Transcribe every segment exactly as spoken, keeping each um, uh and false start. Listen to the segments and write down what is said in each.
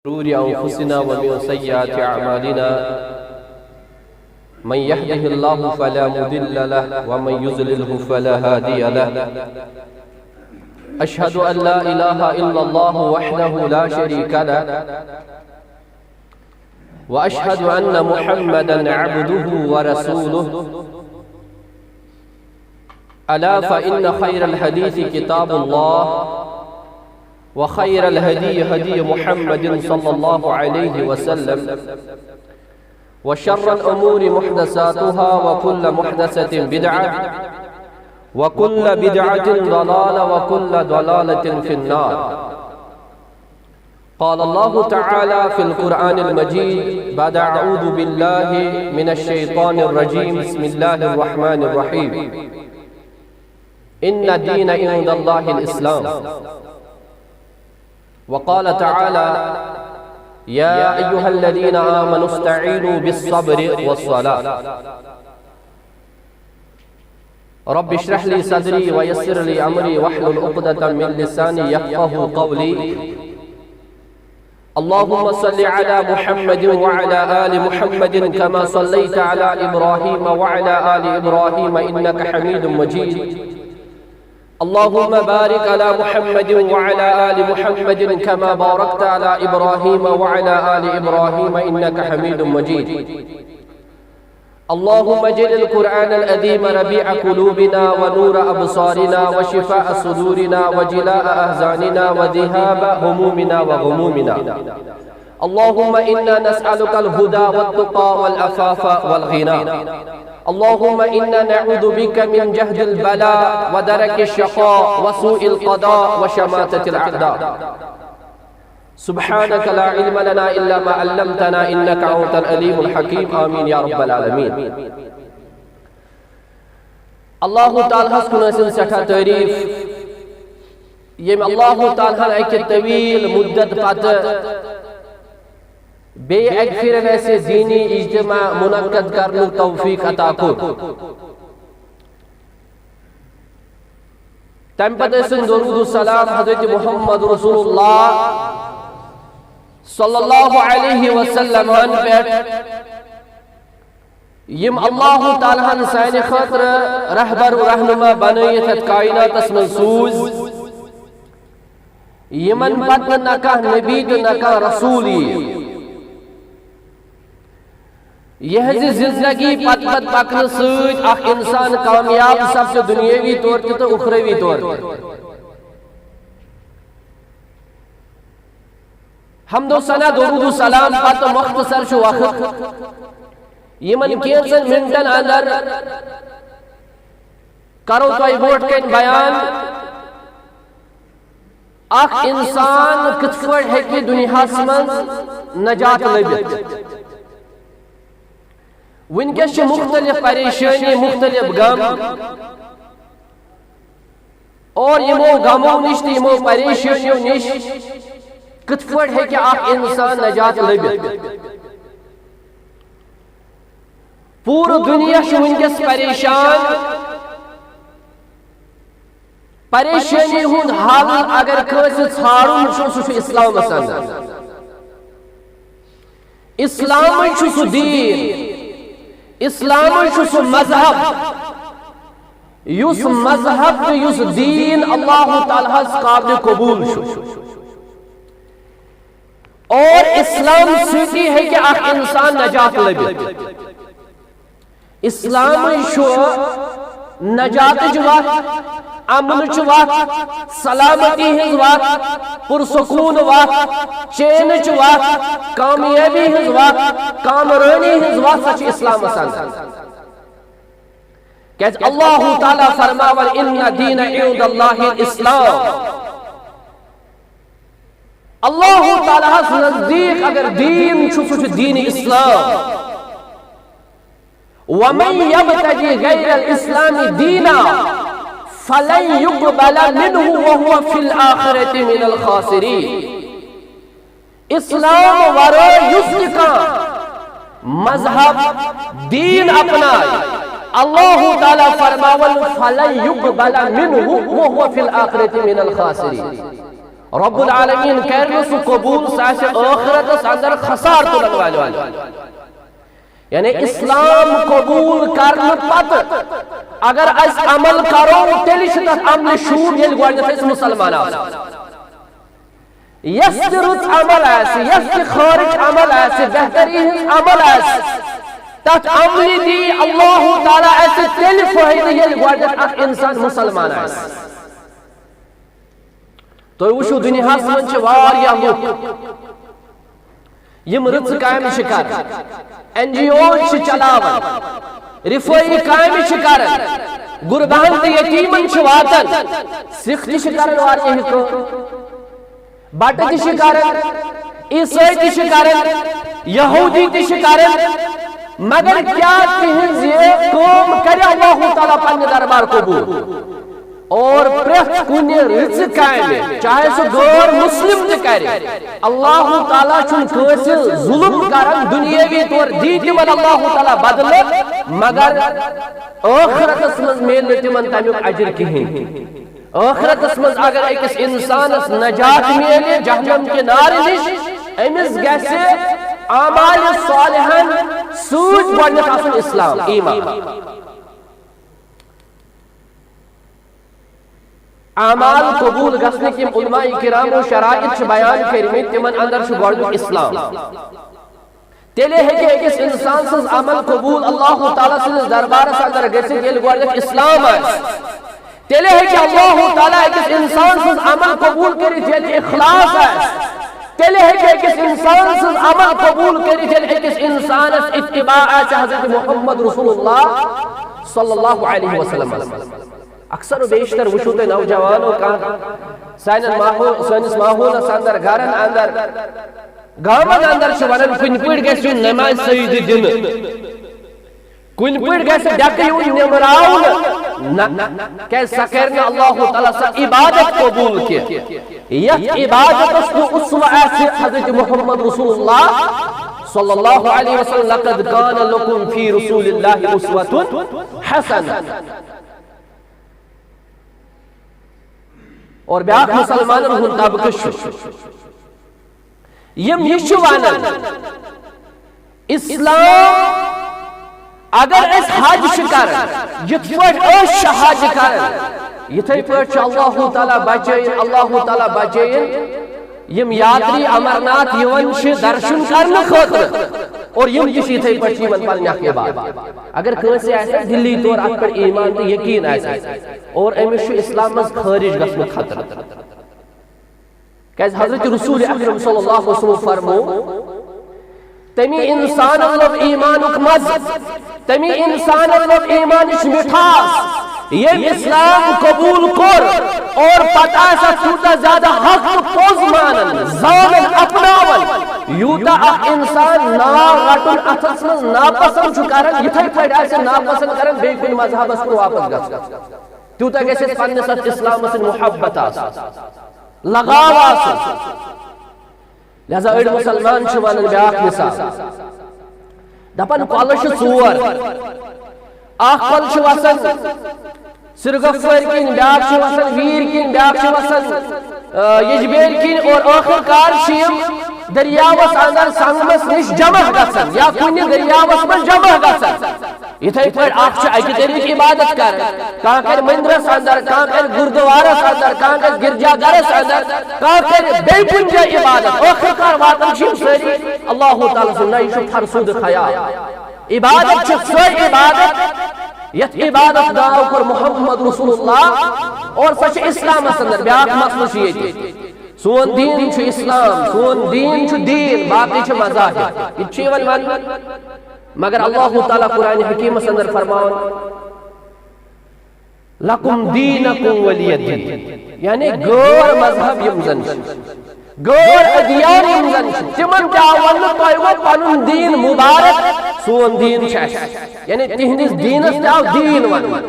شرور أنفسنا ومن سيئات أعمالنا. من يهده الله فلا مضل له ومن يضلله فلا هادي له. أشهد أن لا إله إلا الله وحده لا شريك له، وأشهد أن محمدا عبده ورسوله. ألا فإن خير الحديث كتاب الله، وخير الهدي هدي محمد صلى الله عليه وسلم، وشر الأمور محدثاتها، وكل محدثة بدعة، وكل بدعة ضلالة، وكل ضلالة في النار. قال الله تعالى في القرآن المجيد بعد أعوذ بالله من الشيطان الرجيم، بسم الله الرحمن الرحيم. إن الدين عند الله الإسلام. وقال تعالى: يا أيها الذين آمنوا استعينوا بالصبر والصلاة. رب اشرح لي صدري ويسر لي أمري واحلل عقدة من لساني يفقهوا قولي. اللهم صل على محمد وعلى آل محمد كما صليت على إبراهيم وعلى آل إبراهيم إنك حميد مجيد. اللهم بارك على محمد وعلى آل محمد كما باركت على إبراهيم وعلى آل إبراهيم إنك حميد مجيد. اللهم اجعل القرآن العظيم ربيع قلوبنا ونور أبصارنا وشفاء صدورنا وجلاء أحزاننا وذهاب همومنا وغمومنا. اللهم إنا نسألك الهدى والتقى والعفاف والغنى. اللهم إنا نعوذ بك من جهد البلاء ودرك الشقاء وسوء القضاء وشماتة الأعداء. سبحانك لا علم لنا إلا ما علمتنا إنك أنت العليم الحكيم. آمين يا رب العالمين. اللہ تعالیٰ ہس کُن ٲسِن سٮ۪ٹھاہ تعریٖف، ییٚمۍ اللہ تعالیٰ ہن اکہِ طویل مدت پتہٕ بیٚیہِ اکہِ پھِرِ اَسہِ دینی اجتماع منعقد کرنُک توفیق عطا کوٚر۔ تمہِ پتہٕ ٲسِن درود و سلام حضرت محمد رسول اللہ صلی اللہ علیہ وسلم ہن پٮ۪ٹھ، یِم اللہ تعالیٰ ہن سانہِ خٲطرٕ رہبر و رہنما بنٲیِتھ یتھ کائناتس منٛز سوٗزۍ، یِمن پتہٕ نہ کانٛہہ نبی تہٕ نہ کانٛہہ رسول یِیہِ۔ یِہنٛزِ زندگی پتہٕ پتہٕ پکنہٕ سۭتۍ اکھ انسان کامیاب سپدِ دنیاوی طور تہِ تہٕ اخروی طور تہِ۔ حمد و ثنا، درود و سلام پتہٕ مختصر چھُ وقت، یِمن کینٛژن منٹن اندر کرو تۄہہِ برونٛٹھ کنہِ بیان۔ اکھ انسان کِتھ پٲٹھۍ ہیٚکہِ دُنیاہس منٛز نجات لٔبِتھ؟ وٕنکیٚس چھِ مختلف پریشٲنی، مختلف غم، اور یِمو غمو نِش تہٕ یِمو پریشٲنیو نِش کِتھ پٲٹھۍ ہیٚکہِ اکھ انسان نجات لٔبِتھ؟ پوٗرٕ دُنیا چھُ وٕنکیٚس پریشان۔ پریشٲنی ہُنٛد حل اگر کٲنٛسہِ ژھانٛڈُن چھُ، سُہ چھُ اسلامس اندر۔ اسلامٕے چھُ سُہ دیٖن، اسلامٕے چھُ سُہ مذہب، یُس مذہب تہٕ یُس دیٖن اللہ تعالیٰ ہس قابل قبول چھُ۔ اور اسلام سۭتی ہیٚکہِ اکھ انسان نجات لٔبِتھ۔ اسلامٕے چھُ نجاتٕچ وتھ، امنٕچ وتھ، سلامتی ہٕنٛز وتھ، پرسکوٗن وتھ، چینٕچ وتھ، کامیٲبی ہٕنٛز وتھ، کامرٲنی ہٕنٛز وتھ، سۄ چھِ اسلامس اندر۔ کیازِ اللہ تعالیٰ فرماوان، "ان الدین عند اللہ الاسلام"۔ اللہ تعالیٰ ہس نزدیٖک اگر دیٖن چھُ، سُہ چھُ دیٖن اسلام۔ "ومن یبتغی غیر الاسلام دینا فلن یقبل منہ وہو فی الآخرۃ من الخاسرین"۔ اسلام ورٲے یُس تہِ کانٛہہ مذہب، دیٖن اپنایہِ، اللہ تعالیٰ فرماوان، "فلن یقبل منہ وہو فی الآخرۃ من الخاسرین"۔ رب العالمین کرِ نہٕ سُہ قبول، سُہ آسہِ ٲخرتس اندر خسار تُلن والٮ۪ن۔ یعنی اسلام قبول کرنہٕ پتہٕ اگر أسۍ عمل کرو، تیٚلہِ چھُ تتھ عملہِ شوٗب، ییٚلہِ گۄڈٕنیتھ أسۍ مسلمان آسو۔ یۄس تہِ رٕژ عمل آسہِ، یۄس تہِ خٲرج عمل آسہِ، بہتری ہٕنٛز عمل آسہِ، تتھ عملہِ دی اللہ تعالیٰ اسہِ تیٚلہِ فٲیدٕ، ییٚلہِ گۄڈٕنیتھ اکھ انسان مسلمان آسہِ۔ تُہۍ وٕچھِو، دُنیاہَس منٛز چھِ واریاہ لُکھ، یِم رٕژٕ کامہِ چھِ کران، این جی او چھِ چلاوان، رفٲیی کامہِ چھِ کران، غرباہن تہٕ یتیٖمن چھِ واتان، سِکھ تہِ چھِ کران واریاہ کٲم، بٹہٕ تہِ چھِ کران، عیسٲے تہِ چھِ کران، یہودی تہِ چھِ کران، مگر کیا تِہنٛز یہِ کٲم کرِ اللہ تعالیٰ پننہِ دربار قبول؟ اور پرٛٮ۪تھ کُنہِ رٕژٕ کامہِ، چاہے سُہ غٲر مسلم تہِ کرِ، اللہ تعالیٰ چھُنہٕ کٲنٛسہِ ظلم کران، دُنیٲوی طور دی تِمن اللہ تعالیٰ بدلہٕ، مگر ٲخرتس منٛز میلہِ نہٕ تِمن تمیُک اجر کِہیٖنۍ۔ ٲخرتس منٛز اگر أکِس انسانس نجات میلہِ جہنم کہِ نارٕ نِش، أمِس گژھِ اعمال صالحن سۭتۍ گۄڈٕنیتھ آسُن اسلام، ایمان۔ اعمال قبول گژھنٕکۍ یِم علماء کرامو شرائط چھِ بیان کٔرمٕتۍ، تِمن اندر چھُ گۄڈٕنیُک اسلام۔ تیٚلے ہیٚکہِ أکِس انسان سٕنٛز عمل قبول اللہ تعالیٰ سٕنٛدِس دربارس اندر گٔژھِتھ، ییٚلہِ گۄڈٕنیتھ اسلام آسہِ۔ تیٚلے ہیٚکہِ اللہ تعالیٰ أکِس انسان سٕنٛز عمل قبول کٔرِتھ، ییٚلہِ اخلاص آسہِ۔ تیٚلہِ ہیٚکہِ أکِس انسان سٕنٛز عمل قبول کٔرِتھ، ییٚلہِ أکِس انسانس اتباع آسہِ حضرت محمد رسول اللہ صلی اللہ علیہ وسلم۔ اکثر و بیشتر وٕچھِو تُہۍ نوجوانو کانٛہہ سانٮ۪ن ماحول، سٲنِس ماحولس اندر، گرن اندر، گامن اندر چھِ ونان، کُنہِ پٲٹھۍ گژھِ یُن نمازِ سجدٕ دِنہٕ، کُنہِ پٲٹھۍ گژھِ ڈٮ۪کہٕ یُن نِمراونہٕ۔ نہ، کیازِ سۄ کرِ نہٕ اللہ تعالیٰ سۄ عبادت قبول کینٛہہ یتھ عبادتس نہٕ اسوہ آسہِ حضرت محمد رسول اللہ صلی اللہ علیہ وسلم۔ لقد کان لکم فی رسول اللہ اسوۃ حسنہ۔ اور بیاکھ مسلمانن ہُنٛد طبقہٕ چھُ، یِم یہِ چھِ ونان، اسلام اگر أسۍ حج چھِ کران، یِتھ پٲٹھۍ أسۍ چھِ حج کران، یِتھے پٲٹھۍ چھُ اللہ تعالیٰ بچٲیِن، اللہ تعالیٰ بچٲیِن۔ یِم یاتری امرناتھ یِوان چھِ درشن کرنہٕ خٲطرٕ، اور یِم تہِ چھِ یِتھے پٲٹھۍ چھِ یِمن پنٕنۍ اکھ عبادت۔ اگر کٲنٛسہِ آسہِ دِلی طور اتھ پٮ۪ٹھ ایمان تہٕ یقین آسہِ، اور أمِس چھُ اسلام منٛز خٲرج گژھنُک خطرٕ۔ کیازِ حضرت رسول اکرم صلی اللہ علیہ وسلم فرمو، تمی انسان لوٚب ایمانُک مزٕ، تمی انسان لوٚب ایمانٕچ مٹھاس، ییٚمۍ اسلام قبول کوٚر اور پتہٕ آسہِ اتھ تیوٗتاہ زیادٕ حق تہٕ پوٚز مانان، زانان، اپناوان، یوٗتاہ اکھ انسان ناو رٹُن اتھس منٛز ناپسند چھُ کران، یِتھے پٲٹھۍ آسہِ ناپسند کران بیٚیہِ کُنہِ مذہبس کُن واپس گژھُن۔ تیوٗتاہ گژھِ اَسہِ پننِس اتھ اسلامس سۭتۍ محبت آسٕنۍ، لگاو آسُن۔ لہذا أڑۍ مسلمان چھِ ونان بیاکھ مثال، دپان کۄلہٕ چھِ ژور، اکھ کۄل چھِ وسان سرگفور کِنۍ، بیاکھ چھِ وسان ویر کِنۍ، بیاکھ چھِ وسان، آ، یجبیل کِنۍ، اور ٲخر کار چھِ یِم دٔریاوس اندر سنگمس نِش جمع گژھان یا کُنہِ دٔریاوس منٛز جمع گژھان۔ یِتھے پٲٹھۍ اکھ چھُ اکہِ طریقہٕ عبادت کران، کانٛہہ کرِ مندرس اندر، کانٛہہ کرِ گردوارس اندر، کانٛہہ کرِ گرجا گرس اندر، کانٛہہ کرِ بیٚیہِ کُنہِ جایہِ عبادت۔ ٲخر کار واتان چھِ یِم سٲری اللہ تعالیٰ سُنٛد، نہ، یہِ چھُ فرسوٗدٕ خیال۔ عبادت چھِ سۄے عبادت یتھ عبادت ناو کوٚر محمد رسول اللہ، اور سۄ چھِ اسلامس اندر۔ بیاکھ مسلہٕ چھُ ییٚتہِ، سون دیٖن چھُ اسلام، سون دیٖن چھُ دیٖن، باقٕے چھِ مذاہب۔ یہِ تہِ چھُ یِوان وننہٕ، مگر اللہ تعالیٰ قرآن حکیمس اندر فرماوان، لکم دینکم ولی دین، یعنی غٲر مذہب یِم زن چھِ، غٲر ادیان یِم زن چھِ، تِمن تہِ آو وننہٕ، تۄہہِ گوٚو پنُن دیٖن مبارک، سون دیٖن چھُ اَسہِ، یعنی تِہنٛدِس دیٖنس تہِ آو دیٖن وننہٕ۔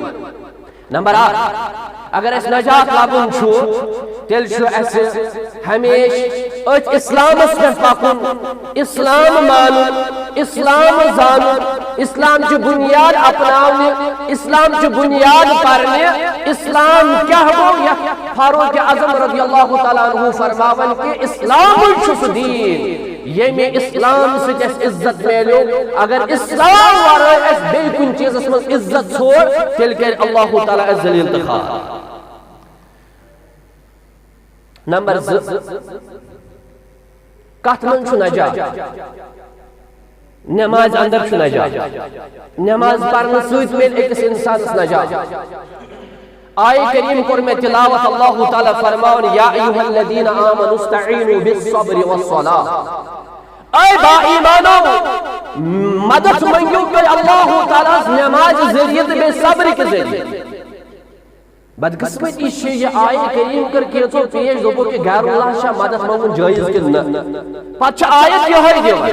نمبر اکھ، اگر اَسہِ نجات لبُن چھُ، تیٚلہِ چھُ اَسہِ ہمیشہٕ أتھۍ اسلامس پٮ۪ٹھ پکُن، اسلام مانُن، اسلام زانُن، اسلام چہِ بُنیاد اپناونہِ، اسلام چہِ بُنیاد پرنہِ، اسلام کیٛاہ گوٚو، یتھ فاروق اعظم رضی اللہ تعالیٰ عنہ فرماوان کہ اسلامٕے چھُ سُہ دیٖن، ییٚمہِ اسلام سۭتۍ اَسہِ عزت میلیو۔ اگر اسلام ورٲے اَسہِ بیٚیہِ کُنہِ چیٖزس منٛز عزت ژھور، تیٚلہِ کرِ اللہ تعالیٰ اَسہِ ذلیل تہٕ خوار۔ نمبر زٕ، کتھ منٛز چھُ نجات؟ نماز اندر چھُ نجات۔ نماز پرنہٕ سۭتۍ میلہِ أکِس انسانس نجات۔ آیہِ کریم کوٚر مےٚ تلاوت، اللہ تعالیٰ فرماوان، یا ایھا الذین آمنوا استعینوا بالصبر والصلاۃ۔ اے با ایمانو، مدد منگیو تُہۍ اللہ تعالیٰ ہس نماز ذریعہ تہٕ بیٚیہِ صبر کہِ ذریعہ۔ بدقسمتی چھِ، یہِ آیہِ کریم کٔر کینٛژو پیش، دوٚپُکھ کہِ غیر اللہ چھا مدد منٛگُن جٲیز کِنہٕ نہ؟ پتہٕ چھِ آیت یِہوٚے دِوان،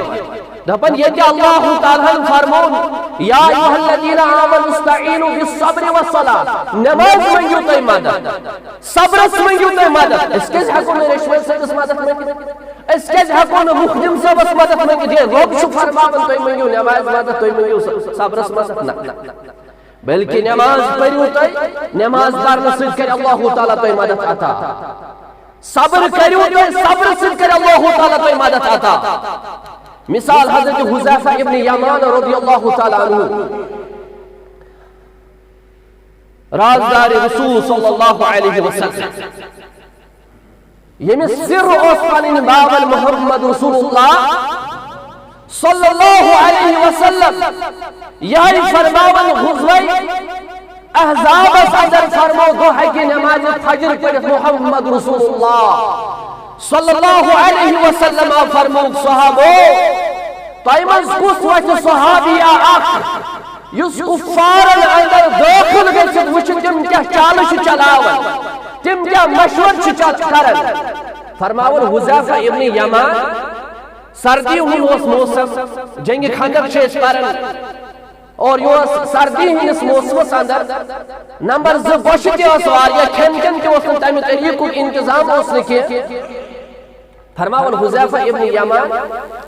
دپان ییٚتہِ اللہ تعالیٰ ہن فرموو، یا ایھا الذین آمنوا استعینوا بالصبر والصلاۃ، نماز منٛگِو تُہۍ مدد، صبرس منٛگِو تُہۍ مدد۔ أسۍ کیٛازِ ہٮ۪کو نہٕ ریشوٲلۍ صٲبس مدد منٛگِتھ؟ أسۍ کیٛازِ ہٮ۪کو نہٕ مخدم صٲبس مدد منٛگِتھ؟ ییٚلہِ رۄب چھُ فرماوان تُہۍ منٛگِو نماز مدد، تُہۍ منٛگِو صبرس مدد؟ نہ۔ بلکہ نماز پٔرِو تُہۍ، نماز پرنہٕ سۭتۍ کرِ اللہ تعالیٰ تۄہہِ مدد عطا۔ صبر کٔرِو تُہۍ، صبرٕ سۭتۍ کرِ اللہ تعالیٰ تۄہہِ مدد عطا۔ مثال حضرت حذیفہ ابن یمان رضی اللہ تعالیٰ عنہ، رازدار رسول صلی اللہ علیہ وسلم۔ ییٚمِس سر اوس پنٕنۍ باون محمد رسول اللہ صلی اللہ علیہ وسلم۔ یہے فرماون غزوہ احزابس اندر فرمو دو ہکہِ نماز فجر پٔرِتھ محمد رسول اللہ صلی اللہ علیہ وسلم۔ فرموک صحابو، تۄہہِ منٛز کُس وتھِ صحابی اکھ یُس کفارن اندر دٲخل گٔژھِتھ وٕچھِ تِم کیٛاہ چالہٕ چھِ چلاوان، تِم کیٛاہ مشورٕ چھِ چل-، کران۔ فرماوُن حذیفہ ابن یمان، سردی ہُنٛد اوس موسم، جنگِ خندق چھِ أسۍ پران، اور یہِ اوس سردی ہٕنٛدِس موسمس اندر۔ نمبر زٕ، بۄچھِ تہِ ٲس واریاہ، کھٮ۪ن چٮ۪ن تہِ اوس نہٕ تمہِ طریقُک انتظام اوس نہٕ کینٛہہ۔ فرماوان حذیفہ ابن یمان،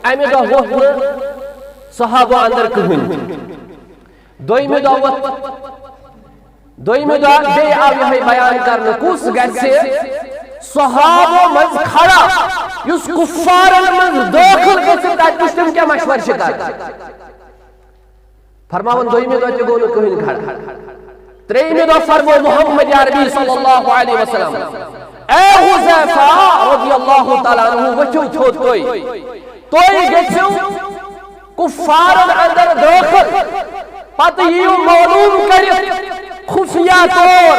امہِ دۄہ ووٚتھ نہٕ صحابہ اندر کٕہٕنۍ۔ دوٚیمہِ دۄہ ووٚتھ، دوٚیمہِ دۄہ بیٚیہِ آو یِہوٚے بیان کرنہٕ، کُس گژھِ صحابہ منٛز کھڑا، یُس کفارن منٛز دٲخل گژھِ، تتہِ وٕچھ تِم کیٛاہ مشورٕ چھِ کران۔ فرماوان دوٚیمہِ دۄہ تہِ گوٚو نہٕ کٕہٕنۍ کھڑا۔ ترٛیٚیِمہِ دۄہ فرموو محمد عربی صلی اللہ علیہ وسلم، اے حذیفہ رضی اللہ تعالیٰ عنہ، ؤتھِو تھوٚد تُہۍ، تُہۍ گٔژھِو کفارن اندر دٲخل، پتہٕ یِیِو معلوم کٔرِتھ خفیہ طور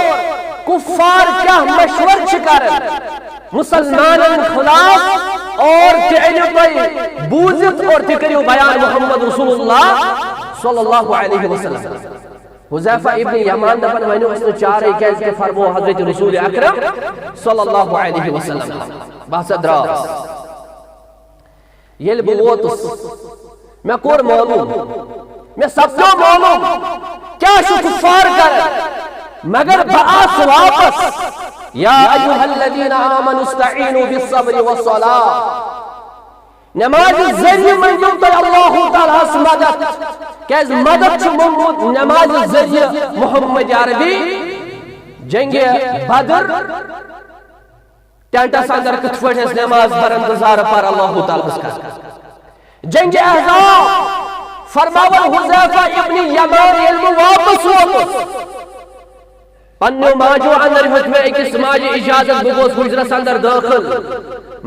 کفار کیٛاہ مشورٕ چھِ کران۔ مسلمانن خلاف، اور تہِ أنِو تُہۍ بوٗزِتھ اور تہِ کٔرِو بیان محمد رسول اللہ صلی اللہ علیہ وسلم۔ حذیفہ ابن یمان دپان، وۄنۍ اوس نہٕ چارے، کیازِ کہِ فرمو حضرت رسول اکرم صلی اللہ علیہ وسلم۔ بہٕ ہسا درٛاس۔ ییٚلہِ بہٕ ووتُس، مےٚ کوٚر معلوم، مےٚ سپدیو معلوم کیٛاہ چھُ کفار کران، مگر بہٕ آس واپس۔ یا ایھا الذین آمنوا استعینوا بالصبر والصلاۃ۔ نمازِ ذریعہ منٛگِو تُہۍ اللہ تعالیٰ ہس مدد، کیازِ مدد چھُ منٛگمُت نمازِ ذریعہ محمد عربی۔ جنگِ بدر ٹینٹس اندر کتھ پٲٹھۍ ٲسۍ نماز پران تہٕ زارٕ پار اللہ تعالیٰ ہس کران۔ جنگِ احزاب، فرماوان حذیفہ ابن یمان، ییٚلہِ بہٕ واپس ووتُس، پننیو ماجو اندر ہیوٚت مےٚ أکِس ماجہِ اجازت، بہٕ گوس حجرس اندر دٲخل،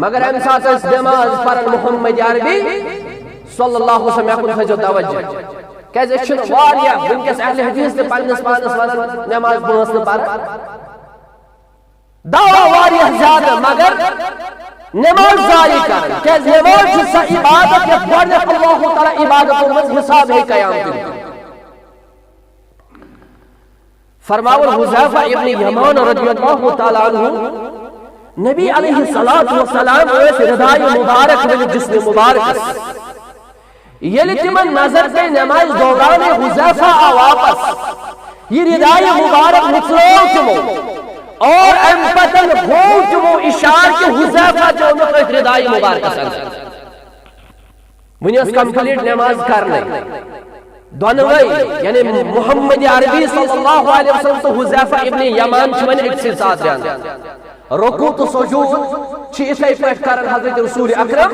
مگر امہِ ساتہٕ ٲسۍ نماز پران محمد عربی صلی اللہ علیہ وسلم۔ مےٚ کُن تھٲیزیو توجہ، کیازِ أسۍ چھِنہٕ واریاہ وٕنکیٚس اہل حدیث تہِ پننِس پانس ونان نماز پانٛژھ نہٕ پران۔ دعویٰ واریاہ زیادٕ، مگر نماز ضایع کران۔ کیازِ نماز چھِ سۄ عبادت یتھ گۄڈنیتھ اللہ تعالیٰ عبادتو منٛز حساب ہے قیام دِنہٕ۔ فرماوان حذیفہ ابن یمان رضی اللہ تعالیٰ عنہ، نبی علیہ الصلوۃ والسلام ٲسۍ ردائے مبارک ؤلِتھ جسم مبارکس۔ ییٚلہِ تِمن نظر پیٚیہِ نمازِ دوران حذیفہ آو واپس، یہِ ردائے مبارک مُژرٲو تِمو، اور امہِ پتن گوٚو تِمو اشارٕ کہِ حذیفہ تہِ اوٚنُکھ أتھۍ ردائے مبارکس اندر۔ وٕنہِ ٲس کمپلیٖٹ نماز کرنٕے۔ دۄنوَے، یعنی محمد عربی صلی اللہ علیہ وسلم تہٕ حذیفہ ابن یمان چھِ وۄنۍ أکسٕے ساتہٕ بیٚہوان۔ رکوع تہٕ سجود چھِ یِتھَے پٲٹھۍ کران حضرت رسول اکرم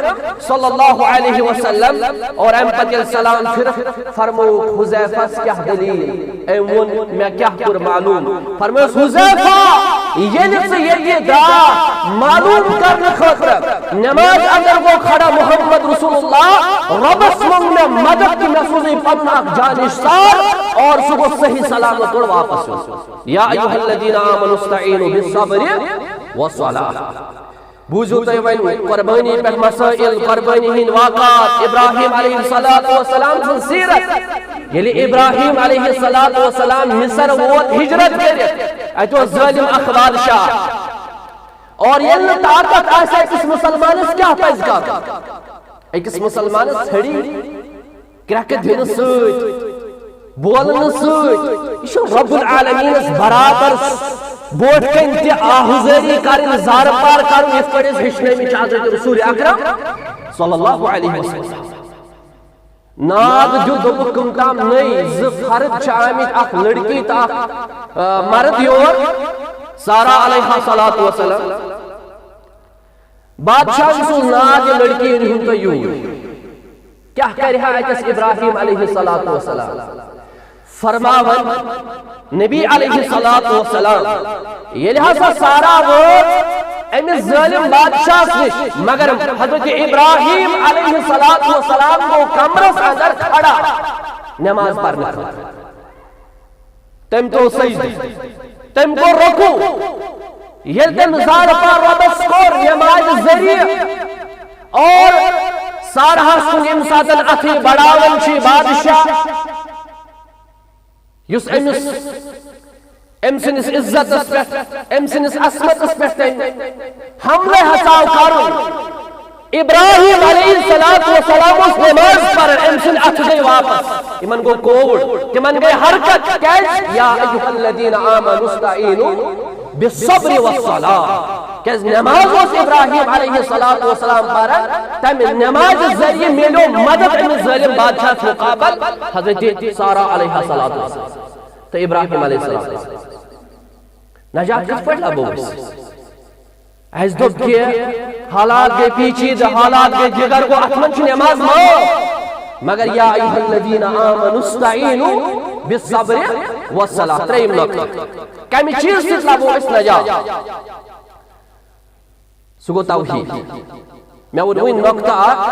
صلی اللہ علیہ وسلم، اور اَمہِ پتہٕ ییٚلہِ سلام پھِرُکھ، فرمووُکھ حذیفس کیٛاہ دٔلیٖل؟ أمۍ ووٚن، مےٚ کیٛاہ کوٚر معلوم؟ فرمٲیس، حذیفہ، ییٚلہِ ژٕ ییٚتہِ درٛاکھ معلوم کرنہٕ خٲطرٕ، نماز اندر وہ کھڑا محمد رسول اللہ، رۄبس منٛگ مےٚ مدد تہٕ مےٚ سوٗزٕے پنُن اکھ جانشسار، اور سُہ گوٚو صحیح سلامت تورٕ واپس یُن۔ یا ایھا الذین آمنوا استعینوا بالصبر والصلاۃ۔ بوٗزِو تُہۍ وۄنۍ قۄربٲنی پٮ۪ٹھ مسائل، قۄربٲنی ہٕنٛدۍ واقعات، ابراہیم علیہ الصلوۃ والسلام سٕنٛز سیرت۔ ییٚلہِ ابراہیم علیہ الصلوۃ والسلام مصر ووت ہجرت کٔرِتھ، اَتہِ اوس ظٲلم اکھ بادشاہ۔ اور ییٚلہِ نہٕ طاقت آسہِ أکِس مُسلمانس، کیٛاہ پزِ کرُن؟ أکِس مُسلمانس چھڑی کرٛٮ۪کہٕ دِنہٕ سۭتۍ، بولنہٕ سۭتۍ، یہِ چھُ رب العالمینس برابر برونٛٹھ کنہِ تہِ آہوزٲری کرٕنۍ، زارٕ پار کرُن، یِتھ پٲٹھۍ أسۍ ہیٚچھنٲومٕتۍ چھِ حضرت رسول اکرم صلی اللہ علیہ وسلم۔ ناد دیُت، دوٚپُکھ، کٕم تام نٔے زٕ فرد چھِ آمٕتۍ، اکھ لڑکی تہٕ اکھ، آ، مرد یور، سارا علیہ الصلوۃ والسلام۔ بادشاہ سُنٛد ناد یہِ لڑکی أنۍ ہُن تُہۍ یوٗرۍ۔ کیٛاہ کرِ ہا اَتٮ۪س ابراہیم علیہ الصلوۃ والسلام؟ فرماوان نبی علیہ الصلوۃ والسلام، ییٚلہِ ہسا سارا وٲژ أمِس ظٲلم بادشاہس نِش، مگر حضرت ابراہیم علیہ الصلوۃ والسلام گوٚو کمرس اندر کھڑا نماز پرنہٕ خٲطرٕ۔ تٔمۍ تُل سجدٕ، تٔمۍ کوٚر رکوع۔ ییٚلہِ تٔمۍ زارٕ پار رۄبس کوٚر نمازِ ذٔریعہٕ اور سارہس کُن ییٚمہِ ساتہٕ اَتھٕے بڑاوان چھُ یہِ بادشاہ، یُس أمِس، أمۍ سٕنٛدِس عزتس پٮ۪ٹھ، أمۍ سٕنٛدِس عصمتس پٮ۪ٹھ تٔمۍ حملہٕ ہسا آو کرُن۔ ابراہیم علیہ الصلوۃ والسلام اوس نماز پران، أمۍ سٕنٛدۍ اَتھٕ گٔے واپس۔ یِمن گوٚو کووِڈ، تِمن گٔے حرکت۔ کیٛازِ؟ یا ایھا الذین آمنوا استعینوا بالصبر والصلاۃ۔ کیٛازِ؟ نماز اوس ابراہیم علیہ الصلوۃ والسلام پران، تمہِ نمازِ ذٔریعہٕ میلیو مدد أمِس ظٲلم بادشاہس مقابل حضرت سارا علیہ الصلوۃ والسلام تہٕ ابراہیم علیہ السلام۔ نجات کِتھ پٲٹھۍ لبو أسۍ؟ اَسہِ دوٚپ کہِ حالات گٔے پیچیدٕ، حالات گٔے دِگر، گوٚو اَتھ منٛز چھِ نٮ۪ماز معاف۔ مگر یا ایھا الذین آمنوا استعینوا بالصبر والصلاۃ۔ ترٛیٚیِم نۄقطہٕ، کَمہِ چیٖز سۭتۍ لَبو أسۍ نجات؟ سُہ گوٚو توحیٖد۔ مےٚ ووٚن وٕنۍ نۄقطہٕ اَکھ،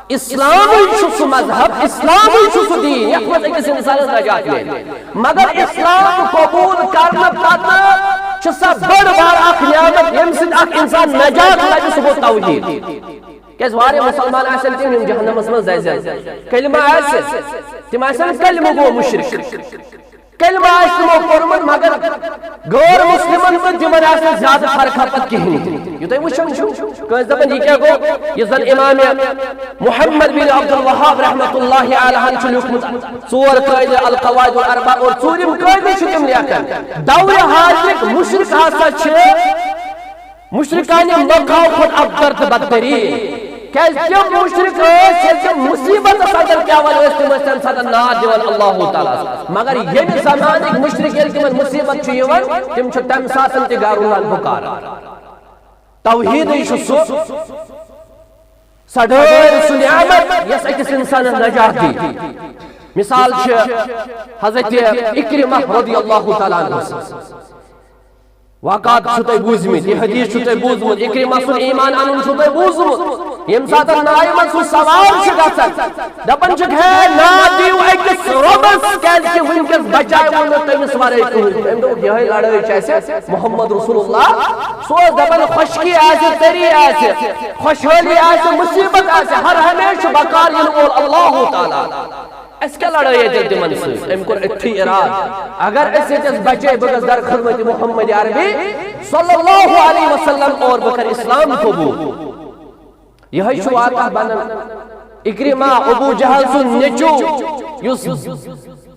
اسلامٕے چھُ سُہ مذہب، اسلامٕے چھُ سُہ دیٖن یتھ منٛز أکِس انسانس نجات میلہِ۔ مگر اسلام قبول کرنہٕ پتہٕ چھِ سۄ بٔڑ بار اکھ نعمت، ییٚمہِ سۭتۍ اکھ انسان نجات لبہِ، سُہ گوٚو توحیٖد۔ کیازِ واریاہ مسلمان آسن تِم، یِم جہنمس منٛز دزن۔ کلمہٕ آسہِ، تِم آسن کلمہٕ گوٚو مشرک۔ کلمہٕ آسہِ تِمو پوٚرمُت، مگر غٲر مسلمن تہٕ تِمن آسہِ نہٕ زیادٕ فرقہ پتہٕ کِہیٖنۍ تہِ۔ یہِ تُہۍ وٕچھان چھِو، کٲنٛسہِ دَپان، یہِ کیٛاہ گوٚو؟ یُس زن امام محمد بن عبد الوہاب رحمۃ اللہ علیہ ہن چھُ لیوٗکھمُت، ژور قٲعدٕ، القواعد الاربع، اور ژوٗرِم قٲعدٕ چھِ تِم لیکھان، دورِ حاضرٕکۍ مُشرِک ہسا چھِ مُشرِکانِ مکہ کھۄتہٕ ابتر تہٕ بدتریٖن۔ کیازِ تِم مُشرِک ٲسۍ، ییٚلہِ تِم مُصیبتس اندر پٮ۪وان ٲسۍ، تِم ٲسۍ تَمہِ ساتہٕ ناد دِوان اللہ تعالیٰ ہس۔ مگر ییٚمہِ زمانٕکۍ مُشرِک، ییٚلہِ تِمن مُصیبت چھُ یِوان، تِم چھِ تَمہِ ساتہٕ تہِ غیر اللہ پُکاران۔ توحیٖدٕے چھُ سُہ، سۄ ڈٲلۍ، سُہ نعمت، یۄس أکِس انسانس نجات دی۔ مثال چھِ حضرت عکرمہ رضی اللہ تعالیٰ عنہ سٕنٛز۔ واقعات چھِو تۄہہِ بوٗزمٕتۍ، یہِ حدیث چھُو تۄہہِ بوٗزمُت، عکرمہ سُنٛد ایمان اَنُن چھُو تۄہہِ بوٗزمُت۔ ییٚمہِ ساتہٕ نایہِ منٛز سُہ سوار چھُ گژھان، دَپان چھُکھ، ہے، ناد دِیِو أکِس رۄبَس، کیٛازِکہِ وٕنکیٚس بچاوو نہٕ تٔمِس وَرٲے کٕہٕنۍ۔ أمۍ دوٚپُکھ، یِہوٚے لڑٲے چھِ اَسہِ محمد رسول اللہ۔ سُہ اوس دَپان، خۄشکی آسہِ، تٔری آسہِ، خۄشحٲلی آسہِ، مُصیبت آسہِ، ہر ہمیشہٕ چھُ بکار یِنہٕ وول اللہ تعالیٰ۔ اَسہِ کیٛاہ لڑٲے ییٚتٮ۪ن تِمن سۭتۍ؟ أمۍ کوٚر أتھی اِرادٕ، اگر أسۍ ییٚتٮ۪س بچے، بہٕ گژھٕ در خدمت محمد عربی صلی اللہ علیہ وسلم اور بہٕ کرٕ اسلام قبول۔ یِہوٚے چھُ واقعہ بنان۔ عکرمہ، ابو جہل سُنٛد نیٚچوٗ، یُس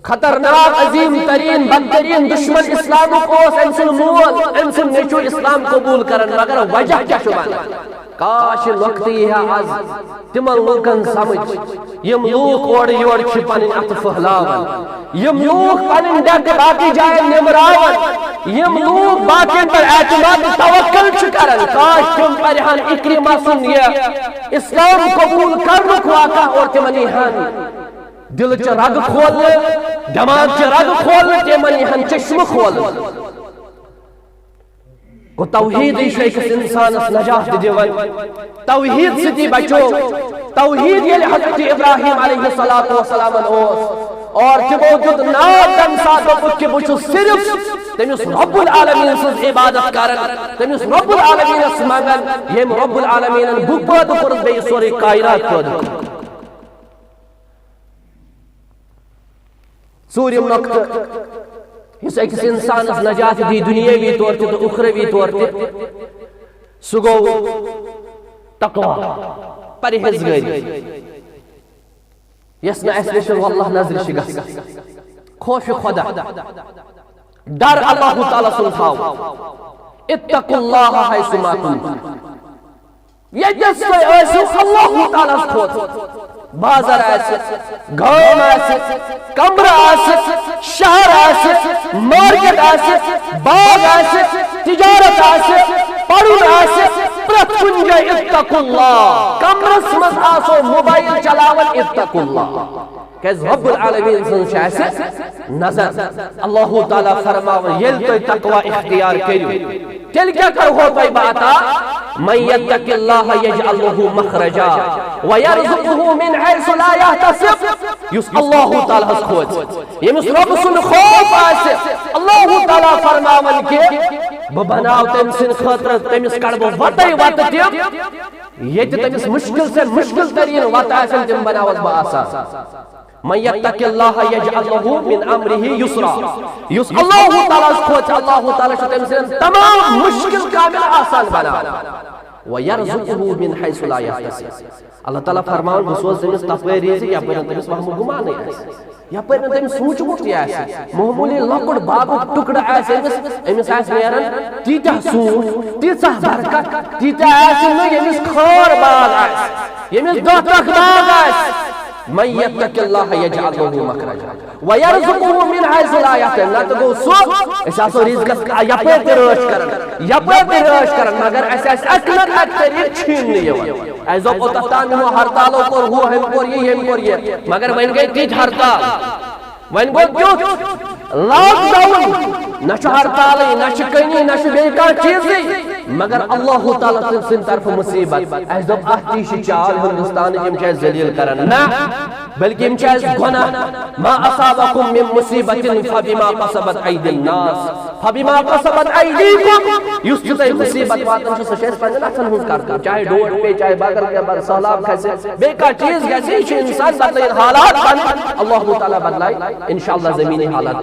خطرناک، عظیم تریٖن، بدتریٖن دُشمن اسلامُک اوس، أمۍ سُنٛد مول، أمۍ سُنٛد نیٚچوٗ اسلام قبول کران، مگر وجہ کیٛاہ چھُ بنان؟ کاش، یہِ نۄقطہٕ یی ہا از تِمن لوٗکن سمجھ، یِم لوٗکھ اورٕ یورٕ چھِ پنٕنۍ اتھٕ پھٔہلاوان، یِم لوٗکھ پنٕنۍ ڈیکہٕ باقٕے جاین نِمراوان، یِم لوٗکھ باقین پر اعتماد تہٕ توکل چھِ کران۔ کاش، تِم پرِہن اکرمہ سُنٛد یہِ اسلام قبول کرنُک واقعہ اور تِمن یی ہن دلچہِ رگہٕ کھولنہٕ، دٮ۪ماغچہِ رگہٕ کھولنہٕ، تِمن یی ہن چشمہٕ کھولنہٕ۔ گوٚو، توحیٖدٕے چھُ أکِس اِنسانَس نجات دِوان۔ توحیٖد سۭتی بچو۔ توحیٖد ییٚلہِ حضرت ابراہیم علیہ الصلوۃ والسلامن اوس اور تِمو دیُت ناد تَمہِ ساتہٕ، دوٚپُکھ کہِ بہٕ چھُس صرف تٔمِس رب العالمین سٕنٛز عبادت کران، تٔمِس رب العالمینس منٛگان، ییٚمۍ رب العالمینن بہٕ پٲدٕ کوٚرُس، بیٚیہِ سورُے کائنات پٲدٕ کوٚرُن۔ ژوٗرِم نۄقطہٕ، یُس أکِس اِنسانَس نجات دی دُنیٲوی طور تہِ تہٕ اُخروی طور تہِ، سُہ گوٚو تقوی، پرہیزگٲری، یۄس نہٕ اَسہِ نِش واللہ نظرِ چھِ گژھان۔ خوف خدا، ڈر اللہ تعالیٰ سُنٛد تھاوُن۔ اتقوا اللہ حیث ما کنتم۔ ییٚتٮ۪س تُہۍ ٲسِو، اللہ تعالیٰ ہس کھوژِو۔ بازر آسہِ، گام آسہِ، کمرٕ آسہِ، شہر آسہِ، مارکیٹ آسہِ، باغ آسہِ، تجارت آسہِ، پرُن آسہِ، پرٛٮ۪تھ کُنہِ جایہِ اتقوا اللہ۔ کمرس منٛز آسو موبایل چلاوان، اتقوا اللہ۔ کیازِ رب العالمین سٕنٛز چھِ اَسہِ نظر۔ اللہ تعالیٰ فرماوان، ییٚلہِ تُہۍ تقوی اختیار کٔرِو، تیٚلہِ کیٛاہ کرہو تۄہہِ بہٕ عطا؟ من یتق اللہ یجعل لہ مخرجا ویرزقہ من حیث لا یحتسب۔ یُس اللہ تعالیٰ ہس کھوژِ، ییٚمِس رب سُنٛد خوف آسہِ، اللہ تعالیٰ فرماوان کہِ بہٕ بناو تٔمۍ سٕنٛدِ خٲطرٕ، تٔمِس کڑٕ بہٕ وتَے وتہٕ تِم، ییٚتہِ تٔمِس مُشکِل سے مُشکِل تریٖن وتہٕ آسن، تِم بناوس بہٕ آسان۔ من یتق اللہ یجعل لہ من امرہ یسرا۔ یُس اللہ تعالیٰ ہس کھوژِ، اللہ تعالیٰ چھُ تٔمۍ سٕنٛدٮ۪ن تمام مُشکِل کامٮ۪ن آسان بناوان۔ ویرزقہ من حیث لا یحتسب۔ اللہ تعالیٰ فرماوان، بہٕ سوزٕ تٔمِس تپٲرۍ رِزق، یپٲرۍ نہٕ تٔمِس وہمہٕ گُمانٕے آسہِ، یپٲرۍ نہٕ تٔمِس سوٗنٛچمُتٕے آسہِ۔ معموٗلی لۄکُٹ باغُک ٹُکڑٕ آسہِ أمِس، أمِس آسہِ نیران تیٖتیٛاہ ژوٗنٛٹھۍ، تیٖژاہ برکت، تیٖتیٛاہ آسہِ نہٕ ییٚمِس خٲر باغ آسہِ، ییٚمِس دَہ ٹرٛکھ باغ آسہِ۔ من یتق اللہ یجعل لہ مخرجا ویرزقہ من حیث لا یحتسب۔ نتہٕ گوٚو سُہ، أسۍ آسو رِزقس یپٲرۍ تہِ رٲچھ کران، یپٲرۍ تہِ رٲچھ کران، مگر اَسہِ آسہِ اکہِ نتہٕ اکہِ طریٖقہٕ چھیٖننہٕ یِوان۔ اَسہِ دوٚپ اوٚتتھ تام یِمو ہرتالو کوٚر ہُہ، ہُمۍ کوٚر یہِ، ییٚمۍ کوٚر یہِ، مگر وۄنۍ گٔے تِتھۍ ہرتال، وۄنۍ گوٚو تیُتھ لاک ڈاوُن، نہ چھُ ہرتالٕے، نہ چھِ کٔنی، نہ چھُ بیٚیہِ کانٛہہ چیٖزٕے، مگر اللہ تعالیٰ سٕنٛدِ طرفہٕ مُصیٖبت۔ اَسہِ دوٚپ، اَتھ تہِ چھِ چال ہِندُستانٕچ، یِم چھِ اَسہِ ذلیٖل کران۔ نہ، بلکہ یِم چھِ اَسہِ گۄناہ۔ ما اصابکم من مصیبت فبما کسبت ایدی الناس، فبما کسبت ایدیکم۔ یُس تہِ تۄہہِ مُصیٖبت واتان چھُ، سُہ چھُ اَسہِ پنٛنٮ۪ن اَتھَن ہُنٛد کرتوت۔ چاہے ڈوٹھ پیٚیہِ، چاہے بغل پیٚیہِ، بر سہلاب کھسہِ، بیٚیہِ کانٛہہ چیٖز گژھِ، یہِ چھُ اِنسان بدلٲیِتھ حالات پنٕنۍ، اللہ تعالیٰ بدلایہِ اِنشاءاللہ زٔمیٖنی حالات۔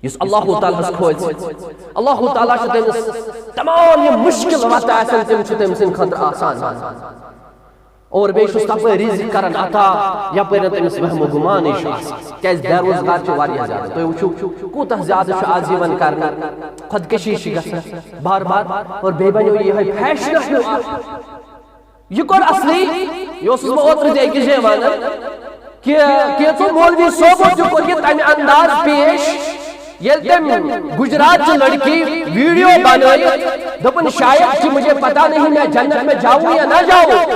یُس اللہ تعالیٰ ہَس کھوژِ، اللہ تعالیٰ چھُ تٔمِس تمام یِم مُشکِل وَتہٕ آسَن، تِم چھِ تٔمۍ سٕنٛدِ خٲطرٕ آسان۔ اور بیٚیہِ چھُس تَپٲرۍ رِزق کران عطا، یَپٲرۍ نہٕ تٔمِس وہمہٕ گُمانٕے چھُ آسان۔ کیٛازِ بے روزگار چھِ واریاہ زیادٕ۔ تُہۍ وٕچھِو، کوٗتاہ زیادٕ چھُ آز یِوان کرنہٕ، خۄدکٔشی چھِ گژھان بار بار، اور بیٚیہِ بَنیو یِہوٚے فیشن ہیوٗ اَکھ۔ یہِ کوٚر اصلی، یہِ اوسُس بہٕ اوترٕ تہِ أکِس جایہِ وَنان کہِ کینٛژھو مولوی صٲبو تہِ کوٚر یہِ تَمہِ انداز پیش، ییٚلہِ تٔمۍ گجرات چہِ لڑکی ویڈیو بنٲیِتھ دوٚپُن، "شاید کہ مجھے پتہ نہیں میں جنت میں جاؤں یا نہ جاؤں"،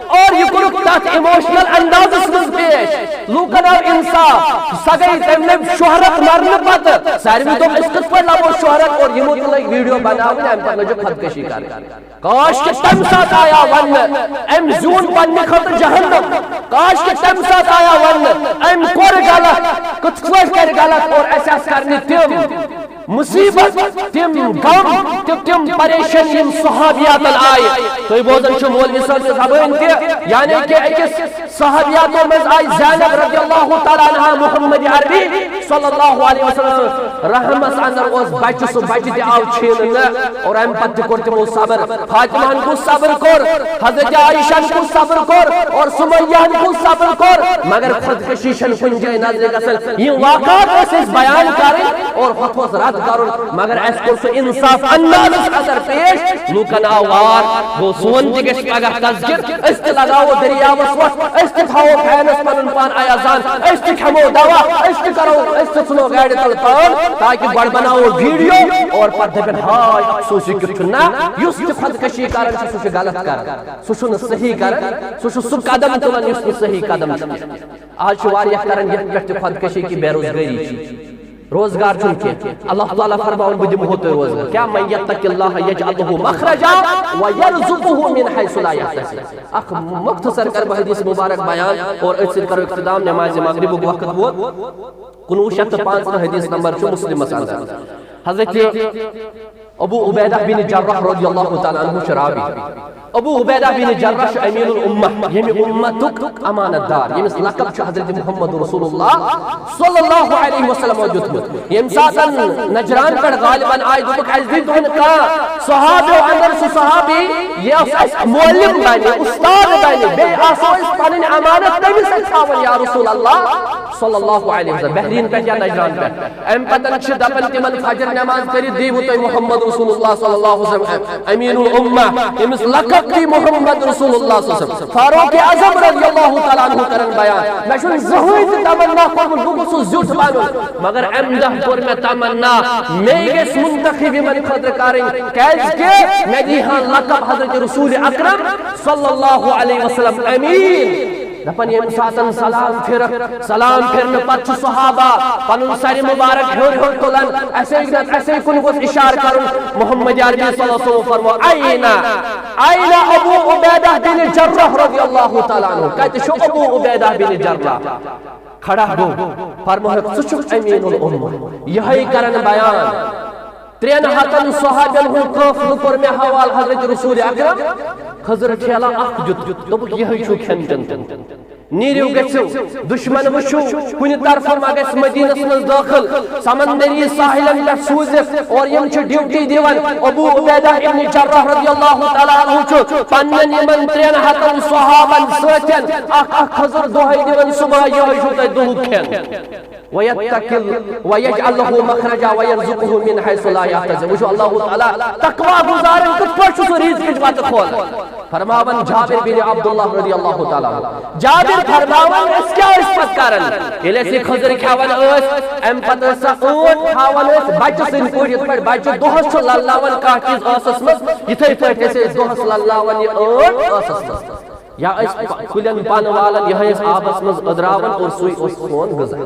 اور یہِ کوٚرُکھ تتھ ایموشنل اندازس منٛز پیش۔ لوٗکن آو انصاف، سۄ گٔے تٔمۍ لٔبۍ شہرت مرنہٕ پتہٕ۔ ساروی دوٚپ، "أسۍ کِتھ پٲٹھۍ لبو شہرت؟" اور یِمو تہِ لٔگۍ ویڈیو بناوٕنۍ، امہِ پتہٕ لٔجکھ خودکشی کرٕنۍ۔ کاش کہ تمہِ ساتہٕ آیا وننہٕ، أمۍ زیوٗن پننہِ خٲطرٕ جہنم۔ کاش کہ تمہِ ساتہٕ آیا وننہٕ، أمۍ کوٚر غلط، کِتھ پٲٹھۍ کرِ غلط، اور اسہِ آسہٕ کرنہِ تِم مصیبت، تِم غم، تِم، تِم پریشٲنی یِم صحابیاتن آیہِ۔ تُہۍ بوزان چھِو مولوی صٲب سٕنٛز زبٲنۍ تہِ، یعنی کہ أکِس صحابیاتو منٛز آیہِ زینب رضی اللہ تعالیٰ عنہا محمد عربی صلی اللہ علیہ وسلم رحمس اندر اوس بچہ، سُہ بچہ تہِ آو چھیننہٕ، اور امہِ پتہٕ تہِ کوٚر تِمو صبر۔ فاطمہ ہن کُس صبر کوٚر، حضرت عائشہ ہن کُس صبر کوٚر، اور سمیہ ہن کُس صبر کوٚر، مگر خودکشی چھنہٕ کُنہِ جایہِ نظرِ گژھان۔ یِم واقعات ٲسۍ أسۍ بیان کرٕنۍ، اور ہۄتھ اوس رد کرُن، مگر اسہِ کوٚر سُہ انصاف اندازس اندر پیش۔ لوٗکن آو وار، گوٚو سون تہِ گژھِ پگاہ تذکر، أسۍ تہِ لگاوو دٔریاوس وۄٹھ، أسۍ تہِ تھاوو فینس پنُن پان ایازان، أسۍ تہِ کھٮ۪مو دوا، أسۍ تہِ کرو، أسۍ تہِ ژھٕنو گاڑِ تل پان، تاکہِ گۄڈٕ بناوو ویڈیو اور پتہٕ دٔپن، ہاے افسوس، یہِ کیُتھ چھُ۔ نہ، یُس تہِ خودکشی کران چھُ، سُہ چھُ غلط کران، سُہ چھُنہٕ صحیح کران، سُہ چھُ سُہ قدم تُلان یُس نہٕ صحیح قدم چھُ۔ آز چھِ واریاہ کران یتھ پٮ۪ٹھ تہِ خودکشی کہِ بے روزگٲری چھِ۔ روزگار چھُنہٕ کینٛہہ۔ اللہ تعالیٰ فرماوان، بہٕ دِمہو تۄہہِ روزگار۔ کیا من یتق اللہ یجعل لہ مخرجا ویرزقہ من حیث لا یحتسب۔ اکھ مختصر کر بہٕ حدیث مبارک بیان اور أتھۍ سۭتۍ کرو اختتام۔ نماز مغربُک وقت ووت۔ کُنوُہ شیٚتھ تہٕ پانٛژترٕٛہ حدیث نمبر چھُ مسلمس اندر۔ حضرت ابو عبیدہ بن جراح رضی اللہ تعالیٰ عنہ چھُ راوی۔ ابو عبیدہ بن جراح چھُ امین الامہ، ییٚمہِ امتُک امانت دار، ییٚمِس لقب چھُ حضرت محمد رسول اللہ صلی اللہ علیہ وسلم دیُتمُت۔ ییٚمہِ ساتہٕ نجران پٮ۪ٹھ غالباً آے، دوٚپُکھ، "اَسہِ دِیِو تُہُنٛد کانٛہہ صحابی اندر، سُہ صحابی یُس اَسہِ معلم بنہِ، استاد بنہِ، بیٚیہِ آسو أسۍ پنٕنۍ امانت تٔمِس سۭتۍ تھاوٕنۍ یا رسول اللہ صلی اللہ علیہ وسلم۔" بحرین پٮ۪ٹھ یا نجران پٮ۪ٹھ۔ امہِ پتن چھِ دپان تِمن، فجر نماز پٔرِتھ دیٖوٕ تُہۍ محمد رسول اللہ صلی اللہ علیہ وسلم، امین الامہ، أمِس لقب دی محمد رسول اللہ صلی اللہ علیہ وسلم۔ فاروق اعظم رضی اللہ تعالیٰ عنہ کرن بیان، مےٚ چھُنہٕ زٕہٕنۍ تہِ تمنا کوٚرمُت بہٕ گوٚژھُس زیُٹھ بنُن، مگر امہِ دۄہ کوٚر مےٚ تمنا، مےٚ گژھِ منتخب یِمن خٲطرٕ کرٕنۍ، کیازِ کہِ مےٚ دی ہا لقب حضرت رسول اکرم صلی اللہ علیہ وسلم امین۔ دپان ییٚمہِ ساتن سلام پھرکھ، سلام پھرنہٕ پتہٕ چھُ صحابہ پنُن سرِ مبارک ہیوٚر ہیوٚر تُلان، اسے نہ اسے کُن گوٚژھ اشارٕ کرُن۔ محمد عربی صلی اللہ علیہ وسلم فرمو، "این، این ابو عبیدہ بن جراح رضی اللہ تعالیٰ عنہ؟" کتہِ چھُ ابو عبیدہ بن جراح؟ کھڑا گوٚو، فرمووُکھ، "ژٕ چھُکھ امین الامہ، یِہوٚے کرن بیان۔" ترٛٮ۪ن ہتن صحابین ہُنٛد قٲفلہٕ کوٚر مےٚ حوالہٕ حضرت رسول اکرم۔ خضر ٹھیلہ اکھ دیُت، دوٚپُکھ، "یِہوٚے چھُو کھٮ۪ن چٮ۪ن تُلمُت۔ نیٖرِو گٔژھِو، دُشمن وٕچھِو، کُنہِ طرفہٕ ما گژھِ مدینس منٛز دٲخل، سمندری ساحلن پٮ۪ٹھ سوٗزِتھ، اور یِم چھِ ڈیوٹی دِوان ابو عبیدہ ابن جراح رضی اللہ تعالیٰ عنہ چھُ پننٮ۪ن یِمن ترٛٮ۪ن ہتن صحابن سۭتۍ اکھ اکھ خضر دۄہے دِوان صبح، یِہوٚے چھُو تۄہہِ دُہُک کھٮ۪ن۔" وَيَتَّقِ اللَّهَ وَيَجْعَلْ لَهُ مَخْرَجًا وَيَرْزُقْهُ مِنْ حَيْثُ لَا يَحْتَسِبُ۔ وٕچھِو، اللہ تعالیٰ تقوی گُزارن کِتھ پٲٹھۍ چھُ سُہ رزقٕچ وَتہٕ کھولان۔ فرماوان جابر بن عبداللہ رضی اللہ تعالیٰ عنہ۔ جابر فرماوان، أسۍ کیٛاہ ٲسۍ پتہٕ کران؟ ییٚلہِ أسۍ یہِ خٔزٕر کھٮ۪وان ٲسۍ، اَمہِ پتہٕ ٲسۍ سۄ ٲنٛٹ تھاوان أسۍ بَچَس سٕنٛدۍ پٲٹھۍ، یِتھ پٲٹھۍ بَچہٕ دۄہَس چھُ لَلاوان کانٛہہ چیٖز ٲسَس منٛز، یِتھَے پٲٹھۍ ٲسۍ أسۍ دۄہَس لَلاوان یہِ ٲنٛٹ ٲسَس منٛز۔ یا ٲسۍ پ-، کُلٮ۪ن پن والان، یِہوٚے ٲسۍ آبس منٛز أدراوان اور سُے اوس سون غذا۔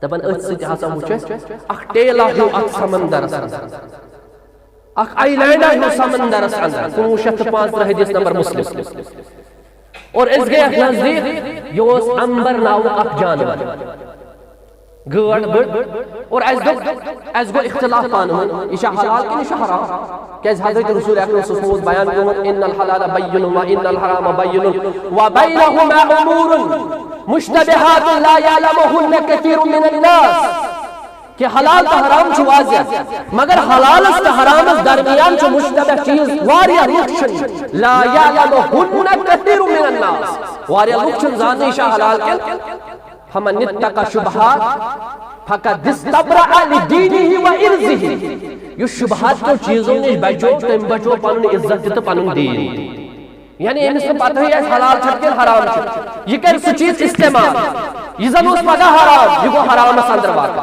دپان، أتھۍ سۭتۍ ہسا وُچھ اَسہِ اکھ ٹیلہ ہیوٗ اتھ سمندرس اندر، اکھ آیلینڈا ہیوٗ سمندرس اندر، کُنوُہ شیٚتھ تہٕ پانٛژترٕٛہ حدیث نمبر مسلم۔ اور أسۍ گٔے اتھ نزدیٖک، یہِ اوس امبر ناوُک اکھ جانور۔ گٲڈ بٔڑ۔ اور اَسہِ دوٚپ، اَسہِ گوٚو اختلاف پانہٕ ؤنۍ، یہِ چھا حلال کِنہٕ یہِ چھُ حرام؟ کیٛازِ حضرت رسول اکرم صلی اللہ علیہ وسلم اوس بیان کوٚرمُت، "ان الحلال بین و ان الحرام بین و بینہما امور مشتبہات لا یعلمہن کثیر من الناس"۔ کہ حلال تہٕ حرام چھُ واضح، مگر حلالس تہٕ حرامس درمیان چھُ مشتبہ چیٖز، واریاہ لُکھ چھِنہٕ، لا یعلمہن کثیر من الناس، واریاہ لُکھ چھِنہٕ زاننٕے یہِ چھا حلال کِنہٕ فمن اتقى الشبهات فقد استبرأ لدينه وعرضه۔ یُس شبہات کیو چیٖزو نِش بچو، تٔمۍ بچو پنُن عزت تہِ تہٕ پنُن دیٖن تہِ۔ یعنی أمِس نہٕ پتہٕے آسہِ حلال چھُ کِنہٕ حرام چھُ، یہِ کرِ سُہ چیٖز استعمال، یہِ زن اوس پگاہ حرام، یہِ گوٚو حرامس اندر واقع۔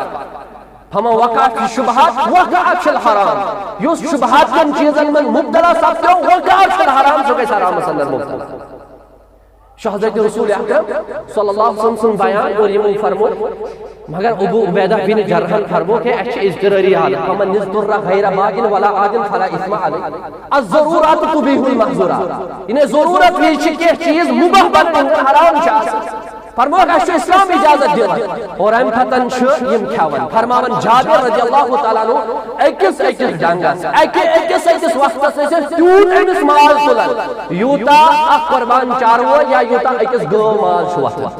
فمن وقع في الشبهات وقع في الحرام۔ یُس شبہات کٮ۪ن چیٖزن منٛز مبتلا سپدیو، وقع في الحرام، سُہ گژھِ حرامس اندر مبتلا۔ شاہ حضرت رسول اکرم صلی اللہ علیہ وسلم سُنٛد بیان اور یِمو فرمو، مگر ابو عبیدہ بن جرحن فرمو کہ اَسہِ چھِ اضطراری حالت، فمن اضطر غیر باغ ولا عاد فلا اثم علیہ، الضرورات تبیح المحظورات، یعنی ضرورت وِزِ چھِ کینٛہہ چیٖز مباح بنان، حرام چھِ آسان۔ فرموکھ، اَسہِ چھُ اسلام اجازت دِوان۔ اور اَمہِ پتن چھِ یِم کھٮ۪وان۔ فرماوان جابر رضی اللہ تعالیٰ عنہ، أکِس أکِس ڈنگس، اَکہِ أکِس أکِس وقتس ٲسۍ أسۍ تیوٗت أمِس ماز تُلان، یوٗتاہ اکھ قربان چاروو یا یوٗتاہ أکِس گٲو ماز چھُ وۄتھان۔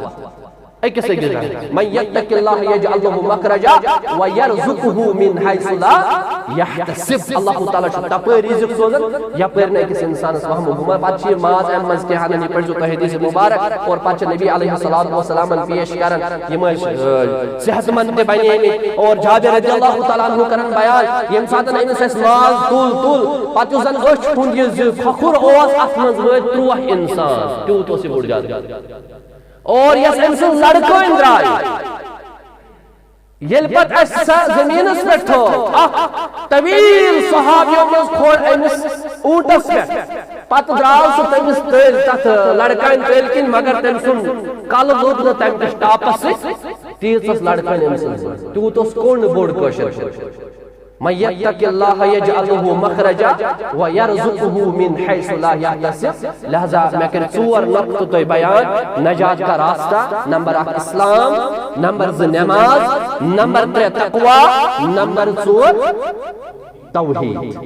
أکِس أکِس زَن۔ من یتق اللہ یجعل لہ مخرجا ویرزقہ من حیث لا یحتسب۔ اللہ تعالیٰ چھُ تپٲرۍ رزق سوزان، یپٲرۍ نہٕ أکِس اِنسانَس وہمہٕ گُمان۔ پتہٕ چھِ یہِ ماز اَمہِ منٛز کینٛہہ اَنان، یہِ پٔرۍزیو تُہۍ حدیث مبارک۔ اور پتہٕ چھِ نبی علیہ الصلوۃ والسلامن پیش کران، یِم ٲسۍ، آ، صحت مند تہِ بنے مٕتۍ۔ اور جابر رضی اللہ تعالیٰ عنہ کران بیان، ییٚمہِ ساتہٕ أمِس اَسہِ ماز تُل، تُل، پتہٕ یُس زَن أچھ ہُنٛد یہِ زِ کھۄکھُر اوس، اَتھ منٛز وٲتۍ ترٛوہ اِنسان، تیوٗت اوس یہِ بوٚڑ جابر۔ اور یۄس أمۍ سٕنٛز لڑکٲنۍ درٛاے، ییٚلہِ پتہٕ اَسہِ سۄ زٔمیٖنَس پٮ۪ٹھ تھٲو، اکھ طویل صحابیو منٛز کھول أمِس اوٗنٹَس پٮ۪ٹھ، پتہٕ درٛاو سُہ تٔمِس تٔلۍ، تَتھ لڑکانہِ تٔلۍ کِنۍ، مگر تٔمۍ سُنٛد کَلہٕ لوٚگ نہٕ تَمہِ کِس ٹاپَس سۭتۍ۔ تیٖژ ٲس لڑکٲنۍ أمۍ سٕنٛز، تیوٗت اوس کوٚنٛڈ بوٚڑ کٲشِر پٲٹھۍ۔ من یتق اللہ یجعل لہ مخرجا ویرزقہ من حیث لا یحتسب۔ لہذا مےٚ کٔرۍ ژور نقطہٕ تۄہہِ بیان نجات کا راستہ۔ نمبر اکھ اسلام، نمبر زٕ نماز، نمبر ترٛےٚ تقوی، نمبر ژور توحید۔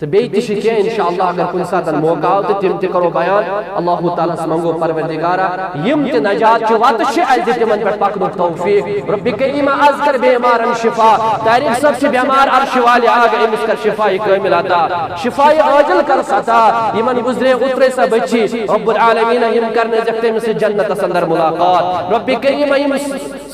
تہٕ بیٚیہِ تہِ چھِ کینٛہہ، انشاءاللہ اگر کُنہِ ساتہٕ موقع آو تہٕ تِم تہِ کرو بیان۔ اللہ تعالیٰ ہس منگو، پروردگارا، یِم تہِ نجات چہِ وتہٕ چھِ، اَسہِ دِ تِمن پٮ۪ٹھ پکنُک توفیق۔ رب کریم، از کر بیمارن شفا۔ طارق صٲب چھِ بیمار، عرش والے آگ، أمِس کر شفا کامل عطا، شفا عاجل کرس عطا۔ یِمن گزرے اوترے سۄ بچی، رب العالمین، یِم کرنٲوزٮ۪کھ تٔمِس سۭتۍ جنتس اندر ملاقات۔ رب کریم، یِم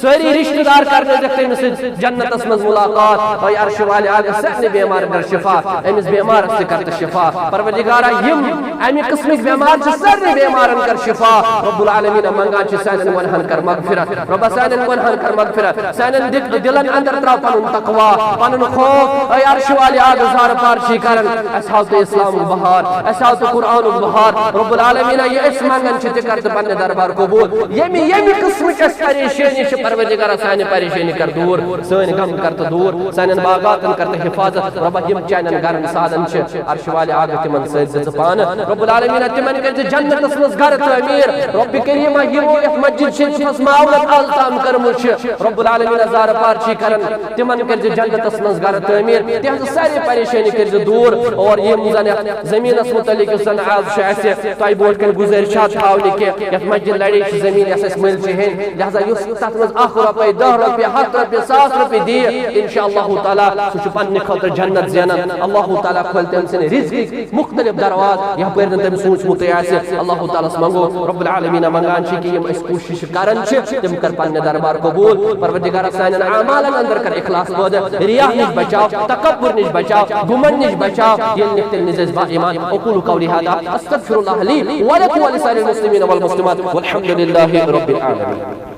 سٲری رشتہٕ دار کرنٲوزٮ۪کھ تٔمِس سۭتۍ جنتس منٛز ملاقات۔ اے عرش والے آگ، سارنٕے بیمارن کر شفا، أمِس بیمارس تہِ کر تہٕ شفا۔ پروردگارا، یِم امہِ قٕسمٕکۍ بیمار چھِ، سارنٕے بیمارن کر شفا۔ رب العالمین، منگان چھِ سانٮ۪ن گۄنہن کر مغفرت۔ رب سانٮ۪ن گۄنہن کر مغفرت۔ سانٮ۪ن دِل-، دِلن اندر تراو پنُن تقوی، پنُن خوف۔ اے عرش والے آگ، زارٕ پار چھِ کران، اَسہِ ہاو تہٕ اسلامُک بہار، اَسہِ ہاو تہٕ قرآنُک بہار۔ رب العالمین، یہِ أسۍ منگان چھِ، تہِ کر تہٕ پننہِ دربار قبول۔ ییٚمہِ، ییٚمہِ قٕسمٕچ اَسہِ پریشٲنی چھِ، پروردگارا، سانہِ پریشٲنی کر دوٗر، سٲنۍ غم کر تہٕ دوٗر، سانٮ۪ن باغاتن کر تہٕ حفاظت۔ رب، یِم چانٮ۪ن گرن سادن چھِ، عرش والے آگ، تِمن سۭتۍ دِژٕ پانہٕ۔ رب العالمین، تِمن کٔرۍ زِ جنتس منٛز گرٕ تعمیٖر۔ رب کریم، یِمو یتھ مسجد شریفس معاونت از تام کٔرمٕژ چھِ، رب العالمین، زارٕ پار چھِ کران، تِمن کٔرۍ زِ جنتس منٛز گرٕ تعمیٖر، تِہنٛزٕ سارے پریشٲنی کٔرۍ زِ دوٗر۔ اور یِم زن یتھ زٔمیٖنس متعلق یُس زن از چھُ اَسہِ تۄہہِ برونٛٹھ کنہِ گُزٲرِشات تھاونہِ کہِ یتھ مسجد لڑے چھِ زٔمیٖن، یۄس اَسہِ مٔلۍ چھِ ہیٚنۍ، لہذا یُس تتھ منٛز اکھ رۄپے، دہ رۄپیہِ، ہتھ رۄپیہِ، ساس رۄپیہِ دِیہِ، انشاءاللہ تعالیٰ سُہ چھُ پننہِ خٲطرٕ جنت زینان۔ اللہ تعالیٰ کھولہِ تٔمۍ سٕنٛدِ رزقٕکۍ مختلف دروازٕ، یپٲرۍ نہٕ تٔمۍ سوٗنٛچمُتٕے آسہِ۔ اللہ تعالیٰ ہس منگو، رب العالمین منگان چھِ کہِ یِم أسۍ کوٗشش کران چھِ، تِم کر پننہِ دربار قبول۔ پروردگارا، سانٮ۪ن اعمالن اندر کر اخلاص پٲدٕ، ریا نِش بچاو، تکبر نِش بچاو، گُمنڈ نِش بچاو، ییٚلہِ نِکھ تیٚلہِ نِز أسۍ با ایمان۔ اقول قولی هذا، استغفر الله لي ولكم ولسائر المسلمين والمسلمات، والحمد لله رب العالمين۔